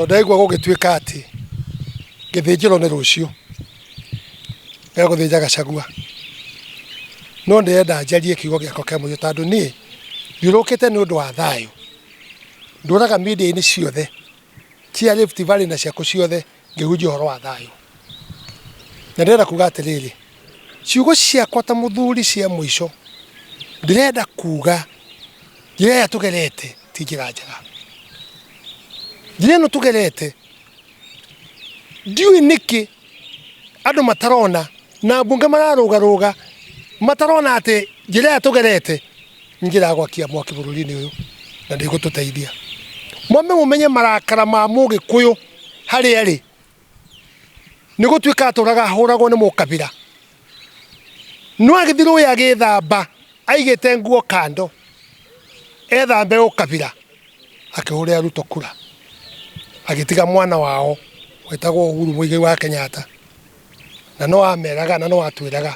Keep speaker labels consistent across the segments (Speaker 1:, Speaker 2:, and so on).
Speaker 1: Tondũ ndaigua gũgĩtuĩka atĩ gĩthĩnjĩro nĩ rũciũ gĩa gũthĩnja Gachagua. No ndĩrenda njarie kiugo gĩakwa kĩa mũico tondũ niĩ thiũrũrũkĩte nĩ ũndũ wa thayũ. Ndũraga media-inĩ ciothe cia Rift Valley na ciakũ ciothe ngĩhunjia ũhoro wa thayũ. Na ndĩrenda kuga atĩrĩrĩ, ciugo ciakwa ta mũthuri cia mũico ndĩrenda kuga njĩra ĩrĩa tũgerete ti njĩra njega. Njĩra ĩno tũgerete ndiũĩ nĩkĩ andũ matarona na ambunge mararũgarũga matarona atĩ njĩra ĩrĩa tũgerete nĩ njĩra ya gwakia mwaki bũrũri-inĩ ũyũ na ndĩgũtũteithia. Mwambe mũmenye marakara ma mũgĩkũyũ harĩa arĩ nĩ gũtuĩka atũraga ahũragwo nĩ mũkabira. No agĩthiĩ rũĩ agĩthamba aigĩte nguo kando ethambe ũkabira akĩhũrĩra Ruto kura agĩtiga mwana wao wetagwo Uhuru Muigai wa Kenyatta na no ameraga na no atwĩraga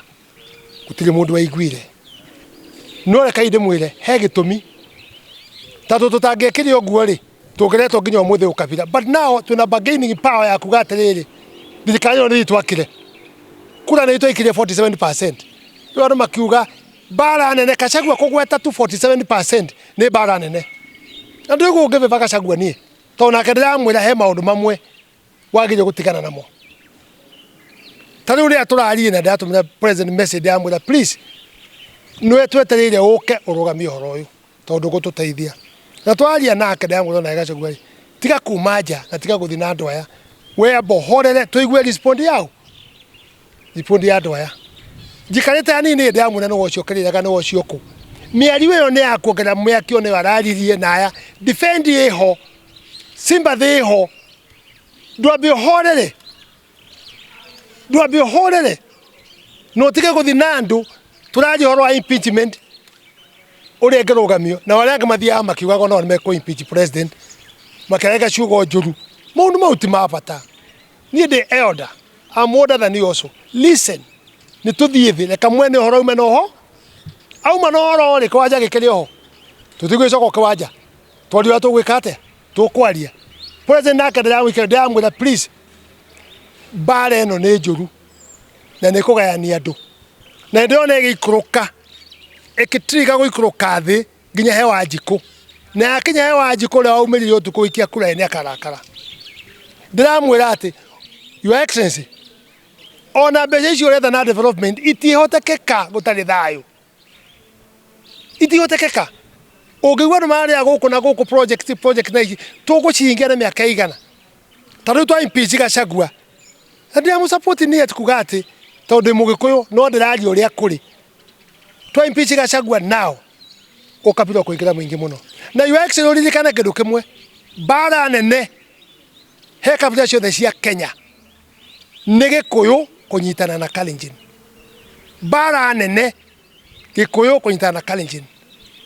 Speaker 1: gũtirĩ mũndũ waiguire. No rekai ndĩmwĩre he gĩtũmi tondũ tũtangĩekire ũguo rĩ tũngĩretwo nginya ũmũthĩ ũkabira, but now twĩna bargaining power ya kuga atĩrĩrĩ, thirikari ĩno nĩ twakire kura nĩ twaikirie 47%. Rĩu andũ makiuga mbara nene Gachagua kũgweta tu 47% nĩ mbara nene, na ndĩrĩ ngĩbĩba Gachagua niĩ tondũ nake ndĩramwĩra he maũndũ mamwe wagĩrĩire gũtigana namo. Ta rĩu rĩrĩa tũraririe na ndĩratũmĩra president message ndĩramwĩra, "Please, nĩwe twetereire ũke ũrũgamie ũhoro ũyũ tondũ ndũgũtũteithia." Na twaria nake ndĩramwĩra onawe Gachagua rĩ, tiga kuma nja na tiga gũthiĩ na andũ aya, we amba ũhorere tũigue respond yao, respond ya andũ aya. Njikarĩte hanini ndĩramwĩra nĩwe ũcio ũkĩrĩraga nĩwe ũcio kũ. Mĩario ĩyo nĩ ya kuongerera mĩakio nĩyo araririe na aya, defend ĩho, sympathy ĩho, ndwambe ũhorere, ndwambe ũhorere na ũtige gũthiĩ na andũ tũraria ũhoro wa impeachment ũrĩa ĩngĩrũgamio na arĩa angĩ mathiaga makiugaga no nĩ mekũ impeach president makĩaria ciugo njũru. Maũndũ mau ti ma bata. Niĩ ndĩ elder, I'm older than you also. Listen, nĩ tũthiĩ thĩ, reka mwene ũhoro aume na ũho, auma na ũhoro rĩ, kĩwanja gĩkĩrĩ oho, tũtigwĩcoka kĩwanja, twaria ũrĩa tũgwĩka atĩa, tũkwaria. President nake ndĩramwĩkĩra, ndĩramwĩra, "Please, mbara ĩno nĩ njũru na nĩ ĩkũgayania andũ." Na nĩndĩrona ĩgĩikũrũka, ĩkĩtiriga gũikũrũka thĩ nginya he Wanjikũ. Na yakinya he Wanjikũ ũrĩa waumĩrire ũtukũ gũikia kura nĩ akarakara. Ndĩramwĩra atĩ, Your Excellency, ona mbeca icio ũretha na development itihotekeka gũtarĩ thayũ. Itihotekeka. Ũngĩigua andũ mararĩra gũkũ na gũkũ project project na ici, tũgũcihingia na mĩaka ĩigana? Ta rĩu twa impeach Gachagua, na ndiramũ support niĩ atĩ kuga atĩ tondũ ndĩ mũgĩkũyũ no ndĩraria ũrĩa kũrĩ. Twa impeach Gachagua now, ũkabira ũkũingĩra mũingĩ mũno. Na Your Excellency ũririkane kĩndũ kĩmwe, mbara nene he kabira ciothe cia Kenya nĩ Gĩkũyũ kũnyitana na Kalenjin. Mbara nene Gĩkũyũ kũnyitana na Kalenjin.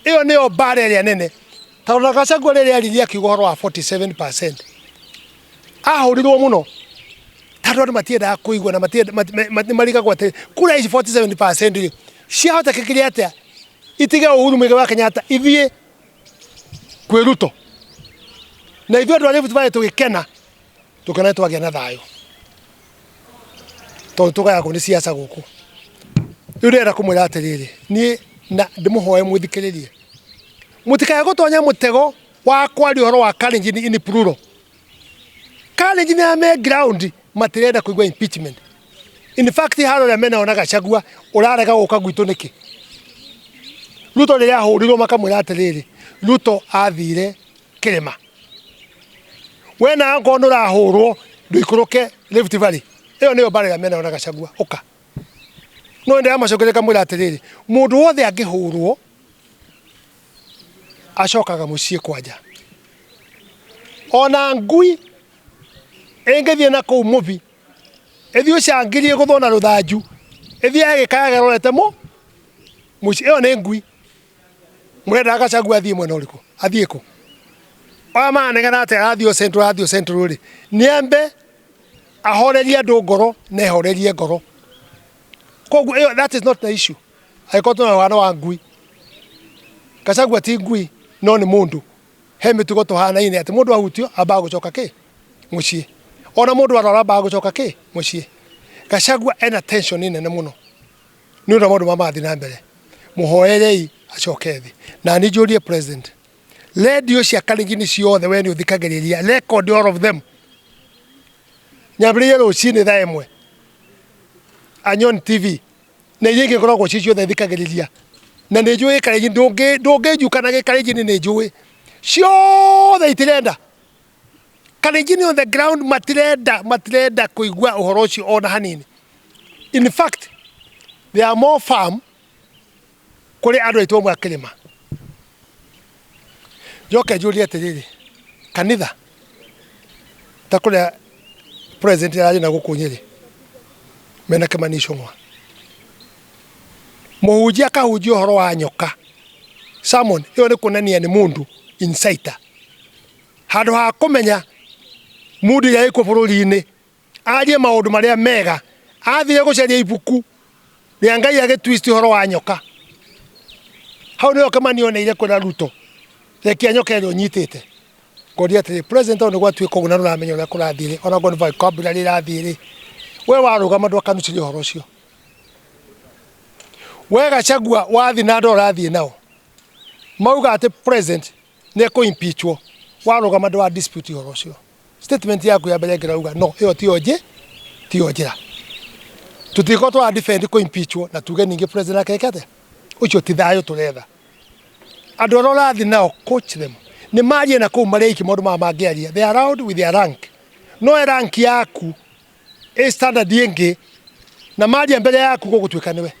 Speaker 1: Ĩyo nĩyo mbara ĩrĩa nene. Tondũ na Gachagua rĩrĩa aririe akiuga ũhoro wa 47%, ahũrirwo mũno tondũ andũ matiendaga kũigua na nĩ marigagwo atĩ kura ici 47% rĩ ciahotekekire atĩa itige Uhuru Muigai wa Kenyatta ithiĩ kwĩ Ruto, na ithuĩ andũ a Rift Valley tũgĩkena tũkĩona nĩ twagĩa na thayũ tondũ tũgayagwo nĩ siasa gũkũ. Rĩu ndĩrenda kũmwĩra atĩrĩrĩ, niĩ na ndĩmũhoe mũthikĩrĩrie, mũtikae gũtonya mũtego wa kwaria ũhoro wa Kalenjin in plural. Kalenjin arĩa me ground matirenda kũigua impeachment. In fact haro ũrĩa menao na Gachagua ũrarega gũka gwitũ nĩkĩ? Ruto rĩrĩa ahũrirwo makamwĩra atĩrĩrĩ, Ruto athire kĩrĩma. We na angorwo nĩ ũrahũrwo ndũikũrũke Rift Valley. Ĩyo nĩyo mbara ĩrĩa menao na Gachagua, ũka. No ndĩramacokeria ngamwĩra atĩrĩrĩ, mũndũ wothe angĩhũrwo acokaga mũciĩ kwanja. Ona ngui ĩngĩthiĩ na kũu mũbi ĩthiĩ ũcangirie gũthwo na rũthanju ĩthiĩ ĩgĩkayaga ĩrorete mũciĩ, ĩyo nĩ ngui. Mũrenda Gachagua athiĩ mwena ũrĩkũ? Athiĩ kũ? Aya maranegena atĩ arathiĩ o Central, arathiĩ o Central rĩ, nĩ ambe ahorerie andũ ngoro na ehorerie ngoro. Koguo ĩyo that is not the issue. Angĩkorwo twĩna ũhano wa ngui, Gachagua ti ngui no nĩ mũndũ. He mĩtugo tũhanaine atĩ mũndũ ahutio ambaga gũcoka kĩ? Muciĩ ona mũndũ arwara ambaga gũcoka kĩ mũciĩ. Gachagua ena tension nene mũno nĩ ũndũ wa maũndũ marĩa marathiĩ na mbere. Mũhoerei acoke thĩ. Na niĩ njũrie president, radio cia Kalenjin ciothe we nĩ ũthikagĩrĩria, record all of them. Nyambĩrĩirie rũcinĩ thaa 1 Anyon TV na iria ingĩ ngoragwo ci ciothe thikagĩrĩria na nĩ njũĩ Kalenjin, ndũngĩnjuka na gĩkalenjin nĩ njũĩ ciothe itirenda Kalenjin on the ground matirenda kũigua ũhoro ũcio ona hanini. In fact they are more firm kũrĩ andũ aitũ amwe a kĩrĩma. Njoke njũrie atĩrĩrĩ, kanitha ta kũrĩa president ararĩ na gũkũ Nyĩrĩ mena Kĩmani Ichung'wa, mũhunjia akahunjia ũhoro wa nyoka sermon ĩyo nĩ kuonania nĩ mũndũ inciter. Handũ ha kũmenya mũndũ ĩrĩa ĩkuo bũrũri-inĩ arie maũndũ marĩa mega, athire gũcaria ibuku rĩa Ngai agĩ twist ũhoro wa nyoka. Hau nĩho Kĩmani oneire kwĩra Ruto, rekia nyoka ĩrĩa ũnyitĩte. Ngoria atĩrĩ, president tondũ nĩgwatuĩka ũguo na ndũramenya ũrĩa kũrathiĩ rĩ, ona okorwo nĩ vocabulary ĩrathiĩ rĩ, we warũgama ndwakanucirie ũhoro ũcio. We Gachagua wathiĩ na andũ arĩa ũrathiĩ nao, mauga atĩ president nĩ ekũ impeachwo, warũgama ndwa dispute ũhoro ũcio. Statement yaku ya mbere ĩngĩrauga no ĩyo tiyo njĩ tiyo njĩra. Tũtingĩkorwo tũra defend kũ impeachwo na tuge ningĩ president akeke atĩa? Ũcio ti thayũ tũretha. Andũ arĩa ũrathiĩ nao coach them. Nĩ marie na kũu marĩ aiki maũndũ maya mangĩaria. They are allowed with their rank. No we rank yaku ĩ standard ĩngĩ na maria mbere yaku gũgũtuĩka nĩwe.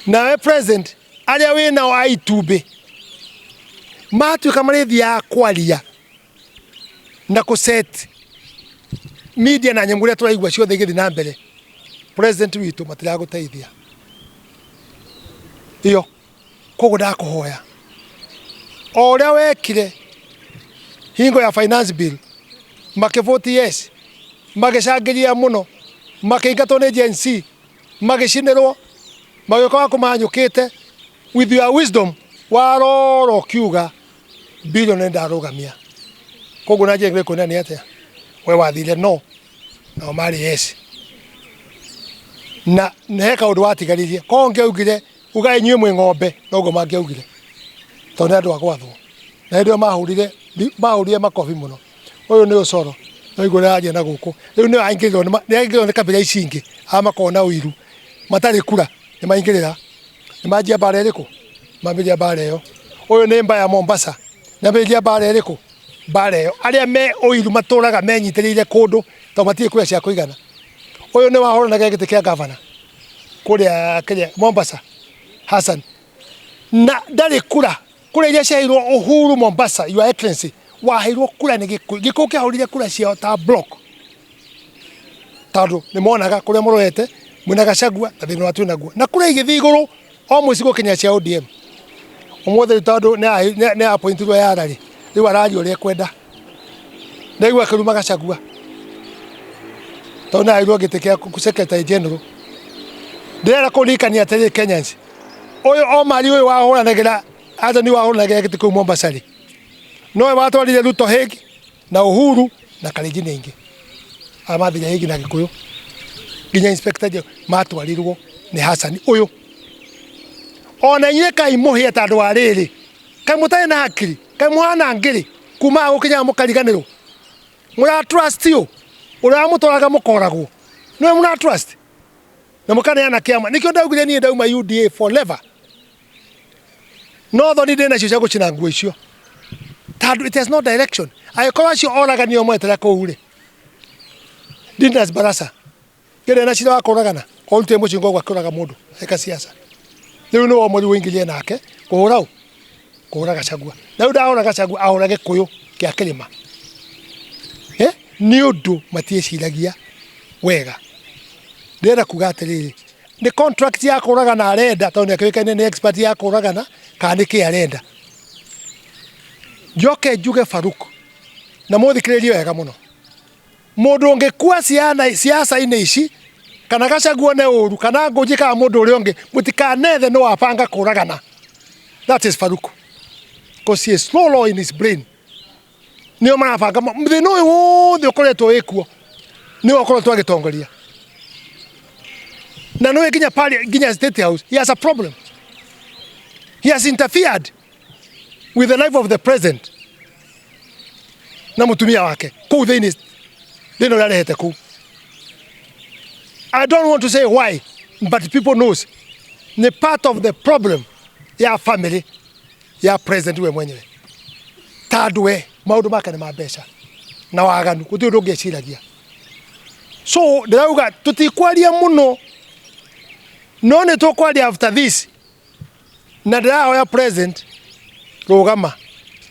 Speaker 1: Nawe president arĩa wĩ nao a itumbĩ matuĩka marĩthiaga kwaria na kũ set media na nyamũ iria tũraigua ciothe igĩthiĩ na mbere, president witũ matiragũteithia. Iyo koguo ndakũhoya o ũrĩa wekire hingo ya finance bill makĩvote yes, magĩcangĩria mũno, makĩingatwo nĩ Gen Z, magĩcinĩrwo, magĩũka wa kũmanyũkĩte with your wisdom warora ũkiuga bilioni ndarũgamia. Koguo na njĩra ĩngĩ nĩ atĩa we wathire no nao marĩ yes, na he kaũndũ watigaririe. Korwo ũngĩaugire ugai inyuĩ mwĩ ng'ombe noguo mangĩaugire, tondũ nĩ andũ a gwathwo. Na hĩndĩ ĩyo mahũrire makobi mũno. Ũyũ nĩ ũcoro no igua ũrĩa na gũkũ. Rĩu nĩ aingĩrĩrwo nĩ aingĩrĩrwo nĩ kabira ici ingĩ aya makoragwo na ũiru matarĩ kura nĩ maingĩrĩra nĩ manjia mbara ĩrĩkũ? Mambĩrĩria mbara ĩyo. Ũyũ nĩ Mbaya Mombasa nĩ ambĩrĩria mbara ĩrĩkũ? Mbara ĩyo. Arĩa me ũiru matũraga menyitĩrĩire kũndũ tondũ matirĩ kura cia kũigana. Ũyũ nĩ wahũranaga gĩtĩ kĩa gavana kũrĩa kĩrĩa Mombasa Hassan na ndarĩ kura kura iria ciaheirwo Uhuru Mombasa your excellency waheirwo kura nĩ Gĩkũyũ. Gĩkũyũ kĩahũrire kura ciao ta block tondũ nĩ monaga kũrĩa mũrorete mwĩna Gachagua na thĩna ũrĩa twĩnaguo na kura igĩthiĩ igũrũ o mũciĩ gũkinya cia ODM. Ũmũthĩ rĩu tondũ nĩ appointirwo yara rĩ, rĩu araria ũrĩa ekwenda. Ndaigua akĩruma Gachagua tondũ nĩ aheirwo gĩtĩ kĩa secretary general. Ndĩrenda kũririkania atĩrĩrĩ Kenyans, ũyũ Omari ũyũ wahũranagĩra Anthony wahũranagĩra gĩtĩ kũu Mombasa rĩ, nowe watwarire Ruto Hague na Uhuru na Kalenjin aingĩ. Aya mathire Hague na Gĩkũyũ nginya inspector general matwarirwo nĩ Hassan ũyũ. Ona inyuĩ kai mũhĩe ta andũ a rĩrĩ, kaĩ mũtarĩ na hakiri, kaĩ mũhana ngĩrĩ kuma haha gũkinya mũkariganĩrwo. Mũra trust ũ ũrĩa wamũtwaraga mũkoragwo nĩwe mũra trust na mũkaneana kĩama. Nĩkĩo ndaugire niĩ ndauma UDA forever. No thoni ndĩ nacio cia gũcina nguo icio tondũ it has no direction. Angĩkorwo acio oragani o mwetera kũu rĩ, Didmus Barasa kĩrĩa na cira wa kũragana orutire mũcinga ũguo akĩũraga mũndũ eka siasa. Rĩu nĩwe mũri ũingĩrire nake kũhũra ũ kũhũra Gachagua. Na rĩu ndahũra Gachagua ahũra Gĩkũyũ kĩa kĩrĩma nĩ ũndũ matiĩciragia wega. Ndĩrenda kuga atĩrĩrĩ, nĩ contract ya kũragana arenda tondũ nĩ akĩũĩkaine nĩ expert ya kũragana kana nĩ kĩ arenda. Njoke njuge Farouk na mũthikĩrĩrie wega mũno, mũndũ ũngĩkua siasa-inĩ ici kana Gachagua nĩ ũru kana Ngũnji kana mũndũ ũrĩa ũngĩ mũtikanethe nĩ wabanga kũragana. That is Farouk because he is slow law in his brain. Nĩo marabanga thĩna ũyũ wothe ũkoretwo wĩkuo, nĩwe ũkoretwo agĩtongoria. Na nĩwe nginya pale nginya State House, he has a problem. He has interfered with the life of the president na mũtumia wake kũu thĩinĩ, thĩna ũrĩa arehete kũu. I don't want to say why, but people knows ni part of the problem ya family ya president we mwenyewe, tondũ we maũndũ make nĩ ma mbeca na waganu, gũtirĩ ũndũ ũngĩ eciragia. So ndĩrauga tũtikwaria mũno, no nĩ tũkwaria after this, na ndĩrahoya president, rũgama,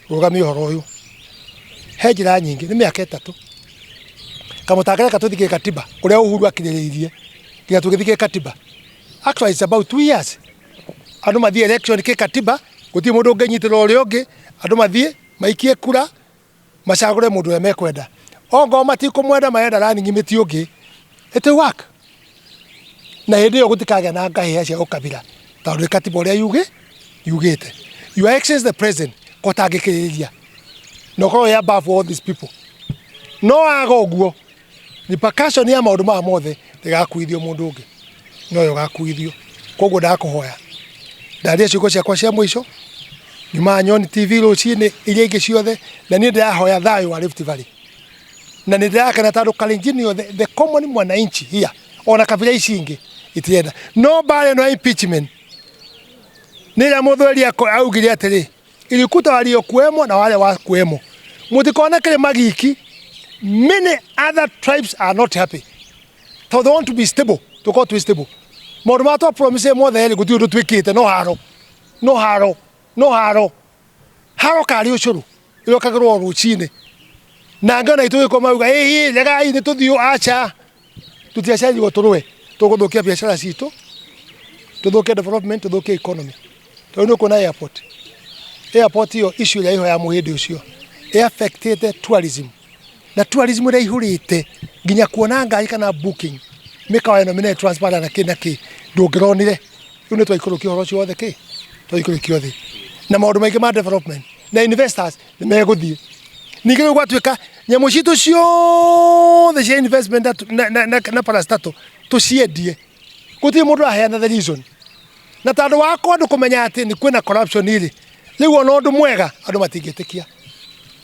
Speaker 1: rũgamia ũhoro ũyũ. He njĩra nyingĩ, nĩ mĩaka 3 kamũtangĩreka tũthiĩ katiba ũrĩa Uhuru akirĩrĩirie nginya tũgĩthiĩ katiba. Actually it's about 2 years andũ mathiĩ election kĩ katiba, gũtirĩ mũndũ ũngĩnyitĩrĩra ũrĩa ũngĩ, andũ mathiĩ maikie kura macagũre mũndũ ũrĩa mekwenda. Ongorwo matikũmwenda, marenda running mate ũngĩ, it will work. Na hĩndĩ ĩyo gũtikagĩa na ngahĩha cia ũkabira, tondũ nĩ katiba ũrĩa yugĩte. Your Excellency the President, ko tangĩkĩrĩrĩria na ũkorwo wĩ above all these people, no waga ũguo repercussion ya maũndũ maya mothe ndĩgakuithio mũndũ ũngĩ, noyo ũgakuithio. Koguo ndakũhoya, ndaria ciugo ciakwa cia mũico nyumaga Nyoni TV rũcinĩ iria ingĩ ciothe, na niĩ ndĩrahoya thayũ wa Rift Valley, na nĩ ndĩrakena tondũ Kalenjin yothe, the common mwananchi here, ona kabira ici ingĩ itirenda. No mbara ĩno ya impeachment nĩ ĩrĩa Mũthweri augire atĩrĩ, ilikuta waliokuwemo na wale wakuwemo, mũtikone kĩrĩma giki. Many other tribes are not happy tondũ they want to be stable, tũkorwo twĩ stable. Maũndũ marĩa twa promise mothe rĩ, gũtirĩ ũndũ twĩkĩte, no haro, no haro, no haro, haro karĩ ũcũrũ ĩrokagĩrwo rũcinĩ. Na angĩ ona itũ gĩkorwo mauga ĩĩ regai nĩ tũthiũ, aca, tũtiaciarirwo tũrũe. Tũgũthũkia biacara citũ, tũthũkie development, tũthũkie economy, tondũ nĩ ũkuona airport ĩyo, issue ĩrĩa ĩho ya mũhĩndĩ ũcio ĩ affectĩte tourism, na tourism ĩrĩa ihũrĩte nginya kuona ngari kana booking mĩkawa ĩno mĩnene transparent na kĩ na kĩ ndũngĩronire. Rĩu nĩ twaikũrũkia ũhoro ũcio wothe, kĩ twaikũrũkio thĩ na maũndũ maingĩ ma development na investors nĩ megũthiĩ. Ningĩ rĩu gwatuĩka nyamũ citũ ciothe cia investment na parastatal tũciendie, gũtirĩ mũndũ ũraheana the reason, na tondũ wakwa andũ kũmenya atĩ nĩ kwĩna corruption rĩ, rĩu ona ũndũ mwega andũ matingĩtĩkia,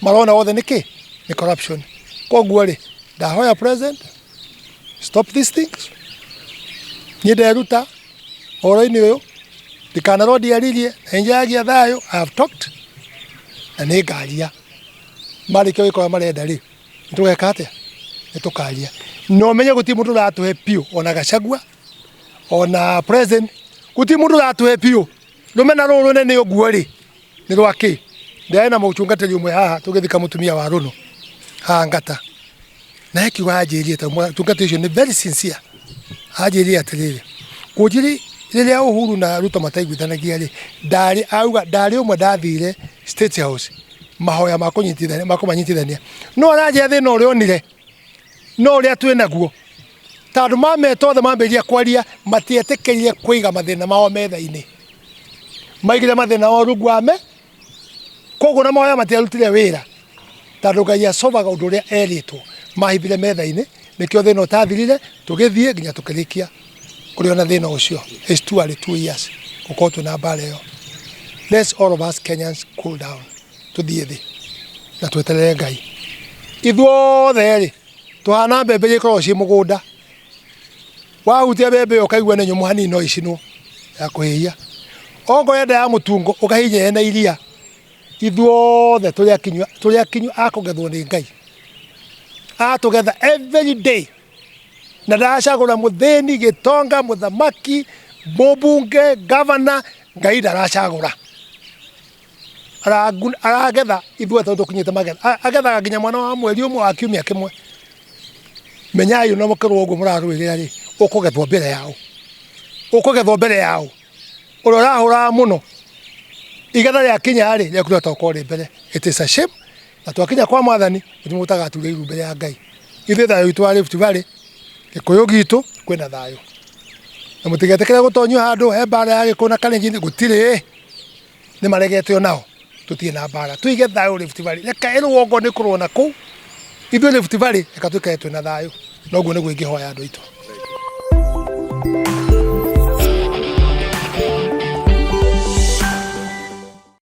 Speaker 1: marona wothe nĩ kĩ nĩ corruption. Koguo rĩ, ndahoya president, stop these things. Niĩ nderuta ũhoro-inĩ ũyũ, ndikanarwo ndiaririe, na nĩnjaragia thayũ. I have talked na nĩ ngaria. Marĩkia gwĩka ũrĩa marenda rĩ, nĩtũgeka atĩa? Nĩtũkaria. Na ũmenye gũtirĩ mũndũ ũratũhe biũ, ona Gachagua ona president, gũtirĩ mũndũ ũratũhe biũ. Rũmena rũrũ rũnene ũguo rĩ, nĩ rwa kĩ? Ndĩrarĩ na mũtungatĩri ũmwe haha tũgĩthika mũtumia wa Rũnũ haha Ngata, na he kiugo anjĩrire, tondũ mũtungatĩri ũcio nĩ very sincere, anjĩrire atĩrĩrĩ, kũnjĩri rĩrĩa Uhuru na Ruto mataiguithanagia rĩ, ndarĩ auga ndarĩ ũmwe ndathire State House mahoya ma kũnyitithania, ma kũmanyitithania, no aranjĩra thĩna ũrĩa onire no ũrĩa twĩ naguo, tondũ mameta othe mambĩrĩria kwaria, matietĩkĩrire kũiga mathĩna mao metha-inĩ, maigire mathĩna mao rungu wa me koguo na mahoya matiarutire wĩra, tondũ Ngai acovaga ũndũ ũrĩa erĩtwo, mahithire metha-inĩ, nĩkĩo thĩna ũtathirire, tũgĩthiĩ nginya tũkĩrĩkia kũrĩ ona thĩna ũcio. It's too early, 2 years gũkorwo twĩna mbara ĩyo. Let's all of us Kenyans cool down, tũthiĩ thĩ na tweterere Ngai. Ithuothe rĩ, tũhana mbembe iria ikoragwo ciĩ mũgũnda, wahutia mbembe ĩyo ũkaigua nĩ nyũmũ hanini, no ĩcinwo ya kũhĩhia. Ongorwo enda ya mũtungo, ũkahihinya ĩna iria. Ithuothe tũrĩ akinyu, tũrĩ akinyu a kũgethwo nĩ Ngai. Atũgetha every day na ndaracagũra mũthĩni, gĩtonga, mũthamaki, mũmbunge, gavana. Ngai ndaracagũra. Aragetha ithuothe tondũ tũkinyĩte magetha. Agethaga nginya mwana wa mweri ũmwe, wa kiumia kĩmwe. Menyai ona mũkĩrwo ũguo mũrarũĩrĩra rĩ, ũkũgethwo mbere yao, ũkũgethwo mbere yao. Ũrĩa ũrahũraga mũno, igetha rĩakinya rĩ, rĩaku rĩahota gũkorwo rĩ mbere. It is a shame. Na twakinya kwa Mwathani, gũtirĩ mũndũ ũtagaturia iru mbere ya Ngai. Ithuĩ thayũ witũ wa Rift Valley, Gĩkũyũ gitũ, kwĩna thayũ, na mũtigetĩkĩre gũtonyio handũ he mbara ya Gĩkũyũ na Kalenjin. Gũtirĩ, nĩ maregete onao. Tũtirĩ na mbara, tũige thayũ Rift Valley. Reke ĩrũongo nĩ kũrũa na kũu, ithuĩ Rift Valley reka tũikare twĩna thayũ. Noguo nĩguo ingĩhoya andũ aitũ.